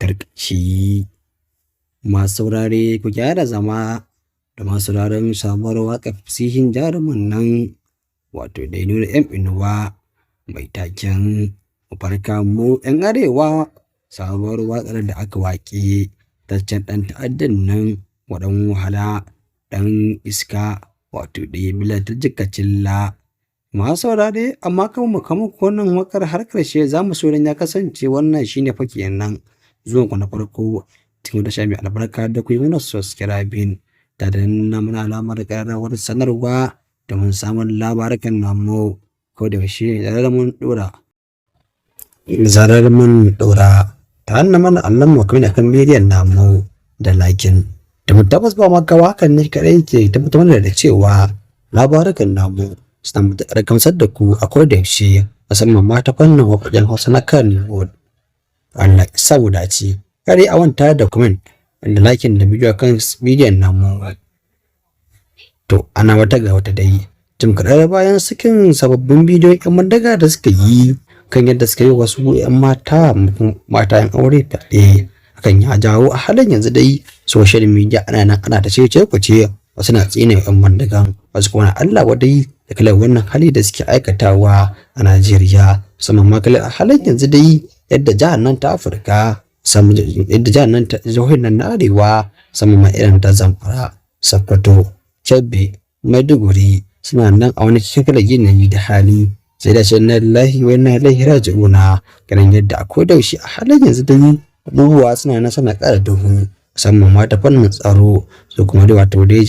Tarkashi. Masu saurare, ku gyara zama da masu sauraron sabuwar waƙar fasihin jarumin nan, wato dai Nura M Inuwa, mai taken "Mu farka mu 'yan arewa", sabuwar waƙar da aka waƙe taccen ɗan ta'addan nan, waɗan wahala, ɗan iska, wato dai Bello Turji Kacalla. Masu saurare, amma kan mu kama wannan waƙar har ƙarshe, za mu so idan ya kasance wannan shine fa kenan zuwan ku na farko cikin tasha mai albarka da ku yi mana subscribing da danna mana alamar ƙararrawar sanarwa domin samun labarukan namu ko da yaushe da zarar mun ɗora. Zarar mun ɗora, ta hanna mana allon mu kuma kan bidiyon namu da liking. Da mu tabbas ba makawa, hakan ne kaɗai ke tabbatar mana da cewa labarukan namu suna matuƙar gamsar da ku a koda yaushe, musamman ma ta fannin waƙoƙin Hausa na Kannywood. Allah ya sa mu dace. Kada a manta da comment da liking da bidiyo kan bidiyon namu. To, ana wata ga wata dai. Jim kaɗan bayan sakin sababbin bidiyon 'yan bindiga da suka yi kan yadda suka yi wasu 'yan mata, mata 'yan aure fyaɗe. Hakan ya jawo a halin yanzu dai social media ana nan ana ta cece kuce, wasu na tsine 'yan bindigan, wasu kuma na Allah wadai da kalar wannan hali da suke aikatawa a Najeriya, musamman ma kalar a halin yanzu dai yadda jihar nan ta Afirka, yadda jihar nan ta jihohin nan na Arewa, musamman ma irin ta Zamfara, Sokoto, Kebbi, Maiduguri, suna nan a wani kalar yanayi da hali sai da ce inna lillahi wa inna ilaihi raji'una, ganin yadda a koda yaushe a halin yanzu dai abubuwa suna nan suna ƙara duhu, musamman ma ta fannin tsaro. Su kuma dai, wato dai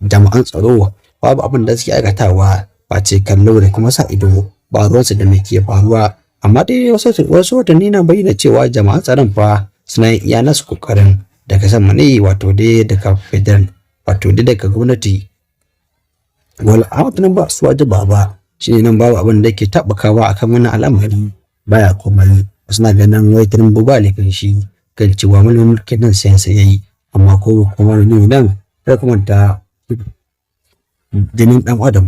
jami'an tsaro, babu abin da suke aikatawa face kallo da kuma sa ido, ba ruwansu da me ke faruwa. Amma dai wasu watanni na bayyana cewa jami'an tsaron fa suna yin iya nasu kokarin daga sama ne, wato dai daga federal, wato dai daga gwamnati Bola Ahmed Tinubu su wajiba ba shine nan babu abin da yake taɓukawa akan wannan al'amari, baya komai. Wasu na ganin wai Tinubu ba laifin shi kan cewa mulkin nan sayan sa yayi, amma ko kuma ne nan kada kuma ta jinin ɗan adam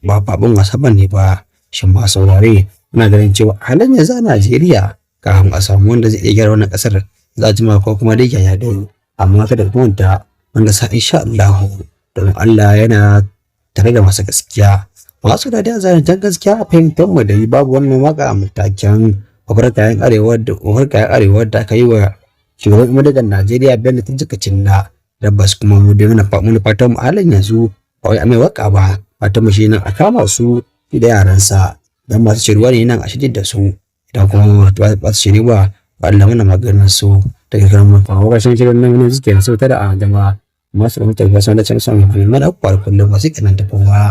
ba abin wasa bane ba. Shin ma saurare, muna ganin cewa halin yanzu a Najeriya, kafin a samu wanda zai iya gyara wannan ƙasar, za a jima, ko kuma dai yaya dai? Amma kada ku manta wanda sa insha Allah, domin Allah yana tare da masu gaskiya. Masu da dai zancen gaskiya, a fahimtar mu da babu wannan waka a matakin mafarkayen arewa da aka yi wa shugaban madagan Najeriya Bello Turji Kacalla. Tabbas kuma mu dai muna fatan mu halin yanzu ba wai a mai waka ba, fatan mu shi nan a kama su da yaransa dan masu shirwa ne nan a shirye da su, idan kuma ba su shirye ba, Allah mana maganin su. Daga kan mu kawo ƙarshen shirin nan ne suke so ta da a jama'a masu da mutane wasu da can son mai mana kullum wasu kanan tafowa.